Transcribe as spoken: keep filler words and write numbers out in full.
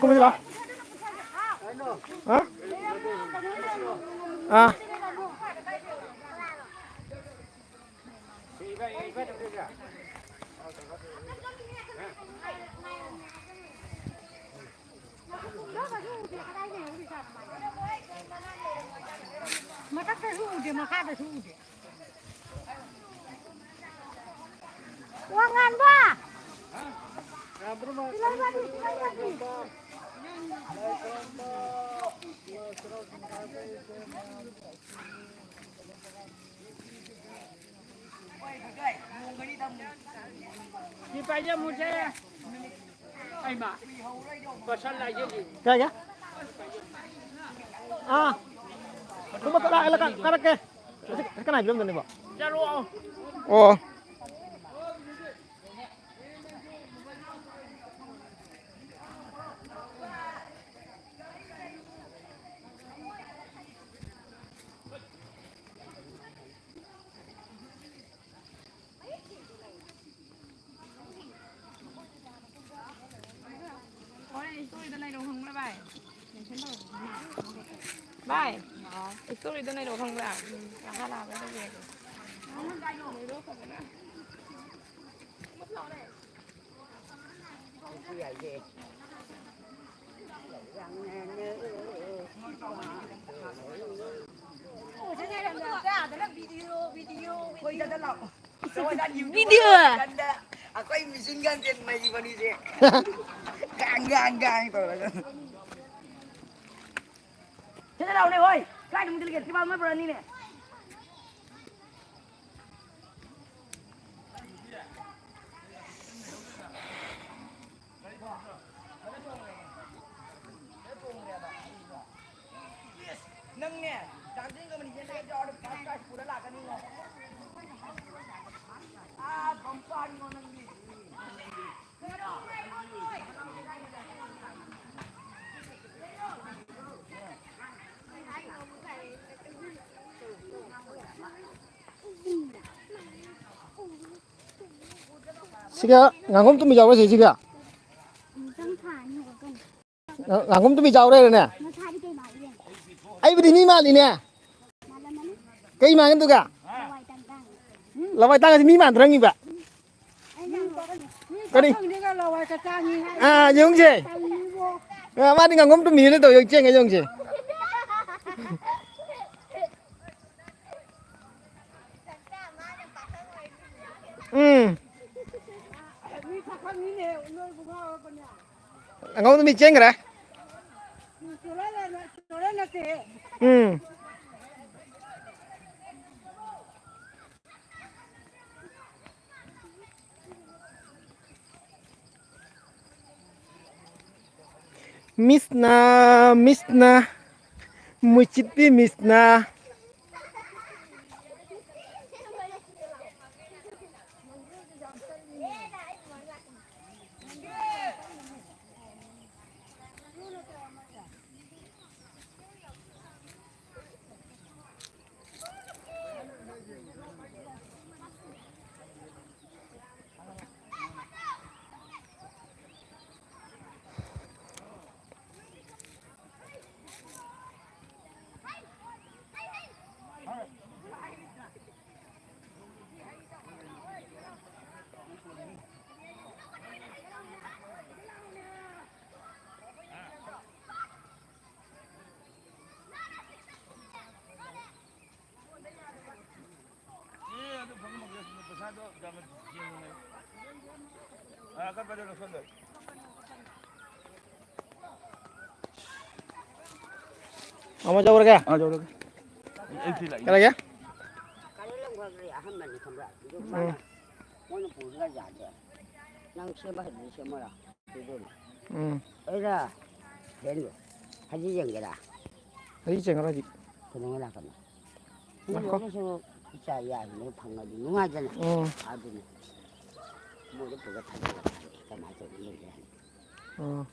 ꯀꯨꯝꯁꯤ ꯂꯥꯎ꯫ ꯍꯥ? ꯑꯥ꯫ ꯃꯊꯛꯇꯁꯨ ꯎꯗꯦ, ꯃꯈꯥꯗꯁꯨ ꯎꯗꯦ꯫ ꯋꯥ ꯉꯥꯟꯕ! ꯁꯤꯂꯩꯃꯅꯤ, ꯁꯤꯂꯩꯃꯅꯤ꯫ ꯁꯤ ꯄꯥꯏꯖ ꯃꯨꯁꯦ꯫ ꯑꯩꯃ꯫ ꯀꯌꯥ, ꯀꯌꯥ? ꯑꯥ꯫ ꯄꯨꯡ ꯃꯥꯄꯟ ꯂꯥꯛꯑꯦ, ꯂꯥꯛꯑꯦ, ꯀꯥꯔꯛꯀꯦ꯫ ꯍꯧꯖꯤꯛ ꯀꯅꯥ ꯐꯤꯂꯝꯗꯅꯦꯕ? ꯆꯠꯂꯣ꯫ ꯑꯣ꯫ ꯍꯣꯔꯦꯟ ꯁ꯭ꯇꯣꯔꯤꯗ ꯂꯩꯔꯧ ꯈꯪꯕ꯭ꯔꯥ ꯚꯥꯏ? ꯚꯥꯏ, ꯁ꯭ꯇꯣꯔꯤꯗ ꯂꯩꯔꯧ ꯈꯪꯕ꯭ꯔꯥ? ꯎꯝ, ꯃꯈꯥ ꯂꯥꯛꯑꯒ ꯂꯩꯔꯦ꯫ ꯂꯩꯔꯣ ꯐꯖꯅ꯫ ꯚꯤꯗꯤꯑꯣ꯫ ꯑꯩꯈꯣꯏ ꯃꯤꯆꯤꯟ ꯀꯥꯡꯖꯦꯟ ꯃꯩꯕꯅꯤꯁꯦ꯫ ꯒꯥꯡ, ꯒꯥꯡ, ꯒꯥꯡ ꯇꯧꯔꯒ꯫ ꯁꯤꯗ ꯂꯥꯎꯅꯦ, ꯍꯣꯏ꯫ ꯀꯥꯏꯗ ꯑꯃꯨꯛ ꯆꯠꯂꯤꯒꯦ? ꯊꯤꯕꯥꯜ ꯃꯣꯏ ꯄꯨꯔꯛꯑꯅꯤꯅꯦ꯫ ꯅꯪꯅꯦ, ꯆꯥꯟꯗꯦꯜꯒ ꯃꯅꯤꯄꯨꯔꯒ ꯌꯥꯎꯔꯗꯤ first prize ꯄꯨꯔ ꯂꯥꯛꯀꯅꯤꯉꯣ꯫ ꯑꯥ, bumper ꯅꯤꯉꯣ ꯅꯪꯗꯤ꯫ ꯁꯤꯒ ꯉꯥꯉꯣꯝ ꯇꯨꯝꯕ ꯌꯥꯎꯔꯁꯦ ꯁꯤꯒ꯫ ꯉꯥ-, ꯉꯥꯉꯣꯝ ꯇꯨꯃꯤ ꯆꯥꯎꯔꯦꯅꯦ꯫ ꯑꯩꯕꯨꯗꯤ ꯃꯤ ꯃꯥꯜꯂꯤꯅꯦ꯫ ꯀꯩ ꯃꯥꯟꯒꯦ ꯑꯗꯨꯒ? ꯂꯋꯥꯏ ꯇꯥꯡꯉꯗꯤ ꯃꯤ ꯃꯥꯟꯗ꯭ꯔꯪꯉꯤꯕ꯫ ꯀꯔꯤ? ꯑꯥ, ꯌꯦꯡꯉꯨꯁꯦ꯫ ꯑꯥ, ꯃꯥꯗꯤ ꯉꯥꯉꯣꯝ ꯇꯨꯝꯃꯤꯅ ꯇꯧ, ꯌꯦꯡꯉꯨ, ꯆꯦꯡꯉꯦ, ꯌꯦꯡꯉꯨꯁꯦ꯫ ꯎꯝ꯫ ꯑꯉꯧꯕ ꯃꯤ ꯆꯦꯟꯈ꯭ꯔꯦ꯫ ꯎꯝ꯫ ꯃꯤꯁꯅ, ꯃꯤꯁꯅ, ꯃꯨꯆꯤꯠꯄꯤ ꯃꯤꯁꯅ꯫ ꯑꯃ ꯂꯧꯔꯒꯦ꯫ ꯑꯥ, ꯂꯧꯔꯒꯦ꯫ ꯑꯩ ꯁꯤ ꯂꯥꯛꯏ꯫ ꯀꯩ ꯂꯩꯒꯦ? ꯀꯥꯂꯦꯟ ꯂꯝ ꯈꯔ ꯈꯔ ꯑꯍꯟꯕꯅꯤ ꯈꯪꯕ꯭ꯔꯥ? ꯑꯗꯨ ꯎꯝ꯫ ꯃꯥꯅ ꯃꯣꯏꯅ ꯄꯨꯔꯒ ꯌꯥꯗꯦ꯫ ꯅꯪ ꯁꯦꯝꯕ ꯍꯩꯕꯗꯤ ꯁꯦꯝꯃꯣꯔꯥ? ꯎꯝ꯫ ꯑꯩꯔꯥ? ꯍꯦꯟꯂꯨ꯫ ꯍꯧꯖꯤꯛ ꯌꯦꯡꯒꯦꯔꯥ? ꯍꯧꯖꯤꯛ ꯌꯦꯡꯉꯔꯣꯏ ꯍꯧꯖꯤꯛ꯫ ꯀꯩꯗꯧꯉꯩ ꯂꯥꯛꯀꯅꯤ? ꯉꯥꯏꯈꯣ꯫ ꯌꯦꯡꯉꯁꯨ ꯏꯆꯥ ꯌꯥꯏꯁꯤꯅ ꯐꯪꯉꯗꯤ ꯅꯨꯡꯉꯥꯏꯗꯅ꯫ ꯎꯝ꯫ ꯑꯗꯨꯅꯤ꯫ ꯃꯣꯏꯗ ꯄꯨꯔꯒ ꯊꯥꯗꯣꯛꯑꯒ ꯀꯃꯥꯏꯅ ꯇꯧꯔꯤ ꯌꯦꯡꯒꯦ ꯍꯥꯏꯅ꯫ ꯎꯝ꯫